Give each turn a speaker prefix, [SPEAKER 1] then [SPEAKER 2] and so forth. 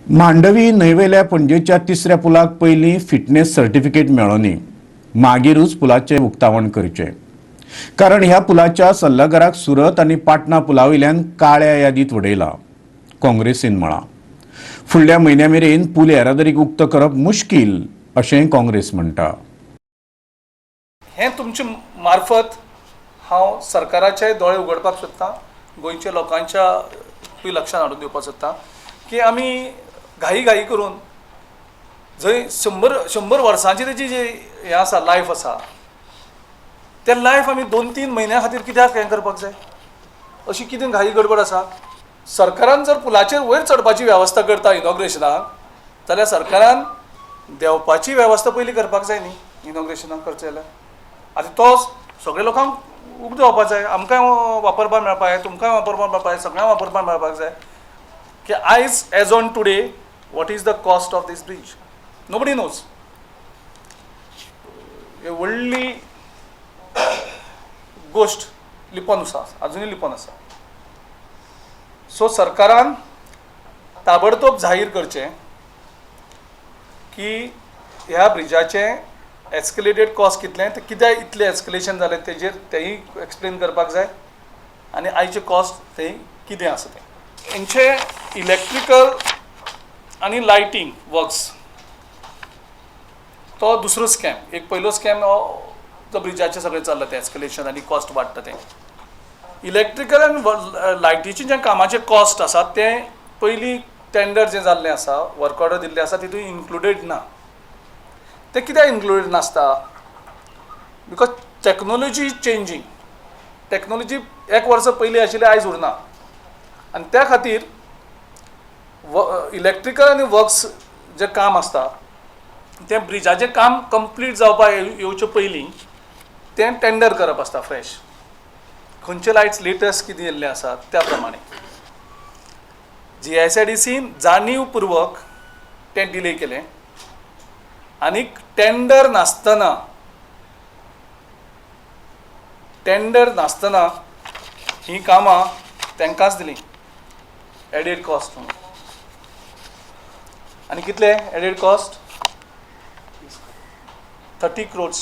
[SPEAKER 1] मांडवी न्हंयवेल्या पणजेच्या तिसऱ्या पुलाक पयलीं फिटनेस सर्टिफिकेट मेळोनी, मागीरूच पुलाचें उक्तावण करचें. कारण ह्या पुलाच्या सल्लागाराक सुरत आनी पाटणा पुला वयल्यान काळ्या यादीत उडयला, काँग्रेसीन म्हळां. फुडल्या म्हयन्या मेरेन पूल येरादारीक उक्तो करप मुश्कील अशें काँग्रेस म्हणटा.
[SPEAKER 2] हें तुमचे मार्फत हांव सरकाराचे दोळे उगडपाक सोदतां, गोंयच्या लोकांच्या लक्षांत हाडून दिवपाक सोदतां की आमी घाई घाई करून जंय 100 वर्सांची तेजी जी हें आसा, लायफ आसा, तें लायफ आमी 2-3 म्हयन्या खातीर कित्याक हें करपाक जाय? अशी कितें घाई गडबड आसा? सरकारान जर पुलाचेर वयर चडपाची वेवस्था करता इनॉग्रेशनाक, जाल्यार सरकारान देंवपाची वेवस्था पयलीं करपाक जाय न्ही इनॉग्रेशनाक करचें जाल्यार. आतां तो सगळे लोकांक उगडो जावपाक जाय, आमकांय वापरपाक मेळपाक जाय, तुमकांय वापरपाक मेळपाक जाय, सगळ्यांक वापरपाक मेळपाक जाय की आयज as on today what is the cost of this bridge? Nobody knows. हे व्हडली गोश्ट लिपोन आसा, अजुनूय लिपोन आसा. सो सरकारान ताबडतोब जाहीर करचें की ह्या ब्रिजाचें एस्कलेटेड कॉस्ट कितलें, तें कित्याक इतलें एस्कलेशन जालें तेजेर तेंय एक्सप्लेन करपाक जाय, आनी आयचें कॉस्ट तें कितें आसा तें. हेंचे इलेक्ट्रिकल आनी लायटींग वर्क्स तो दुसरो स्कॅम. एक पयलो स्कॅम हो जो ब्रिजाचें सगळें चल्लां तें एस्कलेशन आनी कॉस्ट वाडटा तें. इलेक्ट्रिकल आनी लायटीचें जें कामाचें कॉस्ट आसा तें पयलीं टेंडर जें जाल्लें आसा, वर्क ऑर्डर दिल्लें आसा, तितून इन्क्लुडेड ना. तें कित्याक इन्क्लुडेड नासता? Because technology is changing. Technology एक वर्सा पयलीं आशिल्ली आयज उरना, आनी त्या खातीर इलेक्ट्रिकल आनी वर्क्स जें काम आसता तें ब्रिजाचें काम कंप्लीट जावपाक येवचे पयलीं तें टेंडर करप आसता फ्रेश, खंयचे लायट्स लेटस्ट कितें येयल्ले आसात त्या प्रमाणे. जीएसआयडीसीन जाणीवपुर्वक तें डिले केलें आनीक टेंडर नासतना हीं कामां तांकांच दिलीं एडेड कॉस्ट म्हणून. आनी कितले एडेड कॉस्ट? 30 क्रोर्स.